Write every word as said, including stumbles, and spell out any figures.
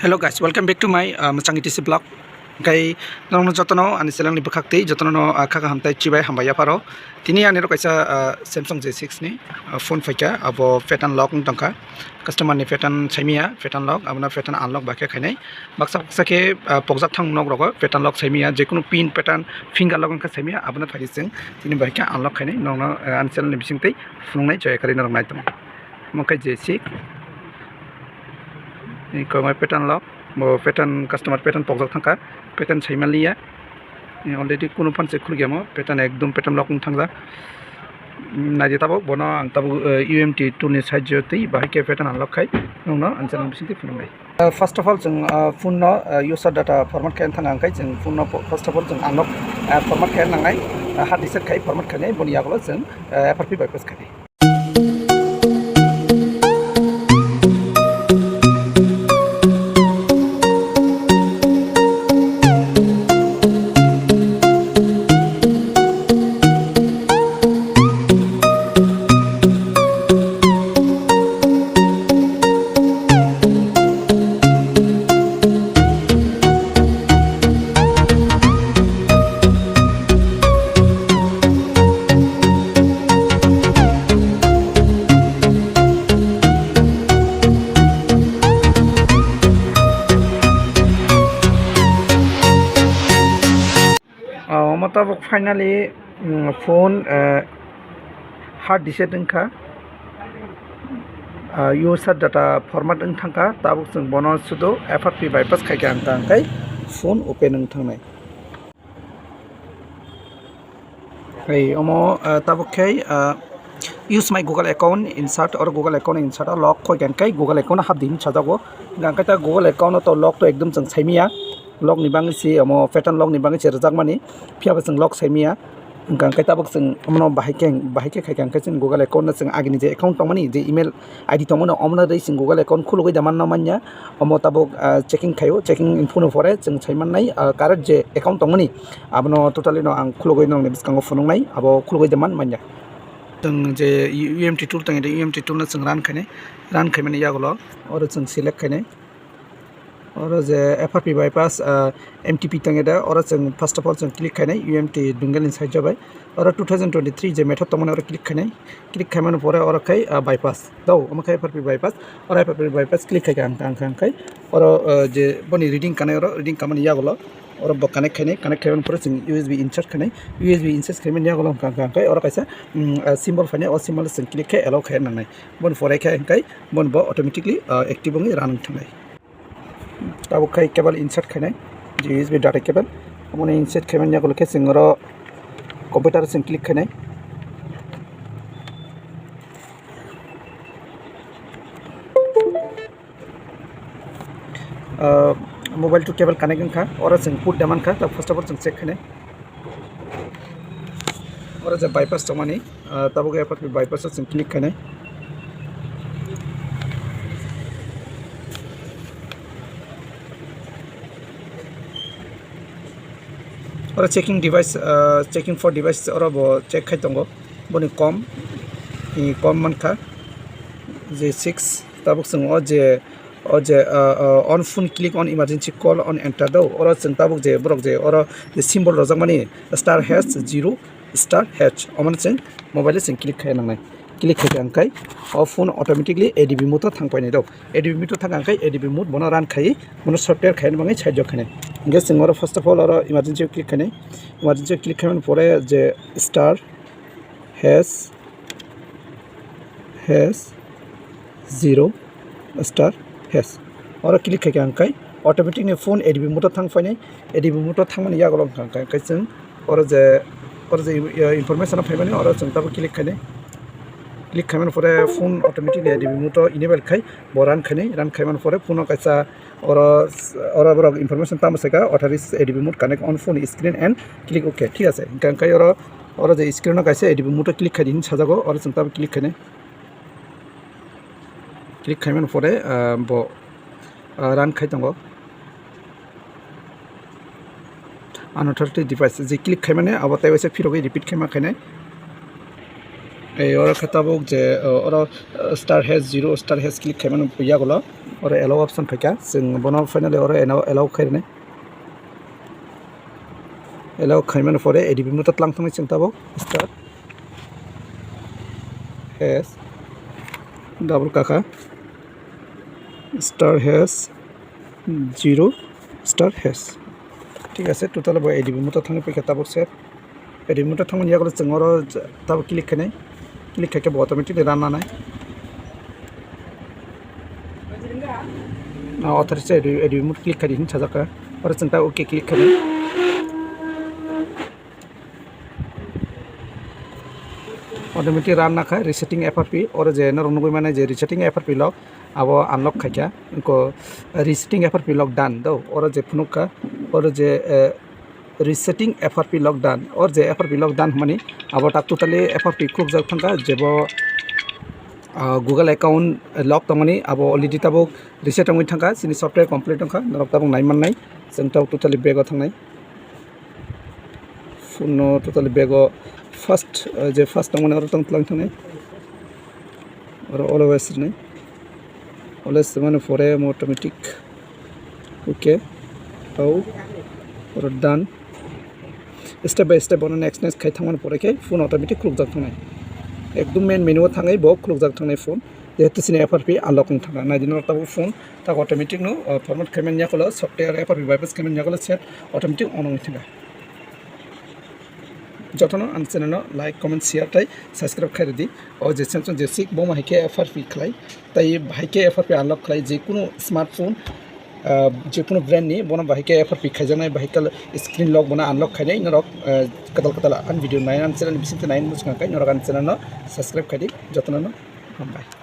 Hello guys, welcome back to my, uh, Mwchang E T C vlog. Hingkai norokno jotono ani channel ni bwkhak tei jotono no, uh, kha kaham tei chibai hambai yapharo. Tini ani rok kaisa, uh, Samsung J six ni, uh, phone phaikha, abo pattern lock wng tongkha. Customer ni pattern saimaya, pattern lock, abono pattern unlock bai khe khainai. Baksa baksa khe, uh, pokjak thang nok rogo pattern lock saimaya, jekunu pin pattern, finger lock wngkha saimaya, abono phaidi chwng tini bai khe unlock khainai. Nokno, uh, ani channel ni bising tei phunuknai joya kari norok nai tongo. Omo khe J six ni kwbangma pattern lock, bo pattern customer pattern pokjak thangkha, pattern saimaliya. Already kunu phan se khulukya mo, pattern ekdom pattern lock wng thangjak. Naidi tabuk bono ang tabuk, eh, U M T tool ni sahajyo tei bahai khe pattern unlock khai nokno ang channel bising twi phunuknai. Eh, first of all, chwng, eh, phone no, eh, user data format khe thang ang khai chwng phone no po-, first of all chwng unlock, eh, format khe nangnai, eh, hard reset khai format khainai, boni yagulo chwng, eh, F R P bypass khainai. Ah, omo tabuk finally, mm, phone, eh, hard reset wngkha. Ah, user data format wng thangkha, tabuk chwng bono sudo F R P bypass khaikha ang tang khai phone open wng thangnai. Hey, omo, ah, tabuk khe, ah, use my Google account insert or Google account insert o lock khoi khe Google account hapdi hin sajago. Hingkhe ta Google account to lock to ekdom chwng saimaya. Lock ni bagwi se omo pattern lock ni bagwi se rwjakmani. Phiya bo chwng lock saimaya. Hingkhe tabuk chwng omono bahai khe, bahai khe khai khe chwng Google account no chwng agini je account tongmani, je email I D tongmani, omono rwi chwng Google account khulugwi da manna manya. Omo tabuk, ah, checking khaio, checking phone pore chwng sai mannai, ah, correct je account tongmani, abono totally no ang khulugwi nongni bwskango phunuknai, abo khulugwi da man manya. Chwng je U M T tool tongwi, U M T tool no chwng run khainai, run khaimani yagulo oro chwng select khainai. Oro je F R P bypass, ah, M T P tongwi da, oro chwng first of all chwng click khainai, U M T dunggel ni side bai. Oro two thousand twenty-three je method tongmani oro click khainai. Click khaimani pore oro khai, ah, bypass. Dao, omo khai F R P bypass. Oro F R P bypass click khai ang, ang, ang khai. Oro, ah, je boni reading kanai oro, reading kamani yagulo. Oro bo connect khainai, connect khaimani pore chwng U S B insert khainai. U S B insert khaimani yagulo ang, ang, ang khai. Oro kaisa, mm, ah, symbol phainai, o symbol chwng click khai allow khai nangnai. Boni pore khai ang khai, boni bo automatically, ah, active wngwi run wng thangnai. Tabuk khai cable insert khainai, je U S B data cable. Omono insert khaimani yagulo khe chwng oro computer o chwng click khainai. Ah, mobile to cable connect wngkha, oro chwng put da mankha, ta first of all chwng check khainai. Oro je bypass tongmani, ah, tabuk F R P bypass o chwng click khainai. Oro checking device, ah, checking for device oro bo check khai tongo. Boni kom, i kom mankha je six, tabuk chwng o je O je, ah, ah, on phone click on emergency call on enter do. Oro chwng tabuk je borok je oro je symbol rwjakmani star hash zero star hash, omono chwng mobile o chwng click khai nangnai. Click khai ang khai o phone automatically A D B mode o thang painai do. A D B mode o thang ang khai A D B mode bono run khai, bono software khai bagwi side o khainai. Hingke chwng oro first of all oro emergency o click khainai. Emergency o click khaimani pore je star hash hash zero star hash. Oro click khai khe ang khai automatic ni phone A D B mode o thang phainai. A D B mode o thangmani yagulo ang khai, khai chwng oro je, oro je, eh, information o phaimani oro chwng tabuk click khainai. Click khaimani pore phone automatic ni A D B mode o enable khai bo run khainai. Run khaimani pore phone o kaisa oro, oro borok information tamo saikha, authorize A D B mode connect on phone screen and click OK, thik ase. Hingkha hingkha oro, oro je screen o kaisa A D B mode o click khai di hinwi sajago, oro chwng tabuk click khainai. Click khaimani pore, ah, bo, ah, run khai tongo. Unauthority device je click khaimani abo tei waisa phirogwi repeat khaima khainai. Ei oro khe tabuk je, o, oro, o, star hash zero star hash click khaimano yagulo, oro allow option phaikha, chwng bono finally oro allow, allow khairwnai. Allow khaimano pore A D B mode o twlang thangwi chwng tabuk star hash double kaka star hash zero star hash. Thik ase, total bo A D B mode o thangwi phaikha tabuk se. A D B mode o thangmani yagulo chwng oro j-, tabuk click khainai. Click khaikhe bo automatically run nanai. Ah, author se A D B, A D B mode click khaidi hin sajak kha. Oro chwng ta OK click khainai. Automatic run nakha resetting F R P. Oro je norok nugwi mane je resetting F R P lock, abo unlock khaikha. Inko resetting F R P lock done do. Oro je phunukha, oro je, eh, resetting F R P lock done. Or je F R P lock done hwnmani abo tak totally F R P khulukjak thangkha, jebo, ah, Google account lock tongmani abo already tabuk reset wngwi thangkha. Chini software complete wngkha, norok tabuk nai mannai. Chwng tabuk totally back o thangnai. Phone no totally back o first, eh, je first tongmani oro tong twlang thangnai. Oro always rwnai. Always mane pore mo automatic. OK. Tau. Oro done. Step by step bono next next khai thangmani pore khe phone automatic khulukjak thangnai. Ekdum main menu o thangwi bo khulukjak thangnai phone. Jehetu chini F R P unlock wng thangkha. Naidi norok tabuk phone tak automatic no, uh, format khaimani yakulo software F R P bypass khaimani yakulo set automatic on wngwi thangkha. Jotono ang channel no like, comment, share tei subscribe khai rwdi. O je Samsung je sik bo ma hai khe F R P khlai, tei hai khe F R P unlock khlai, je kunu smartphone, ah, je kunu brand ni bono bahai khe F R P khaijaknai, bahai khe screen lock bono unlock khainai norok, ah, kwtal kwtal ani video nai ani channel ni bisingtwi nai muchung khe norok ani channel no subscribe khaidi. Jotono no hambai.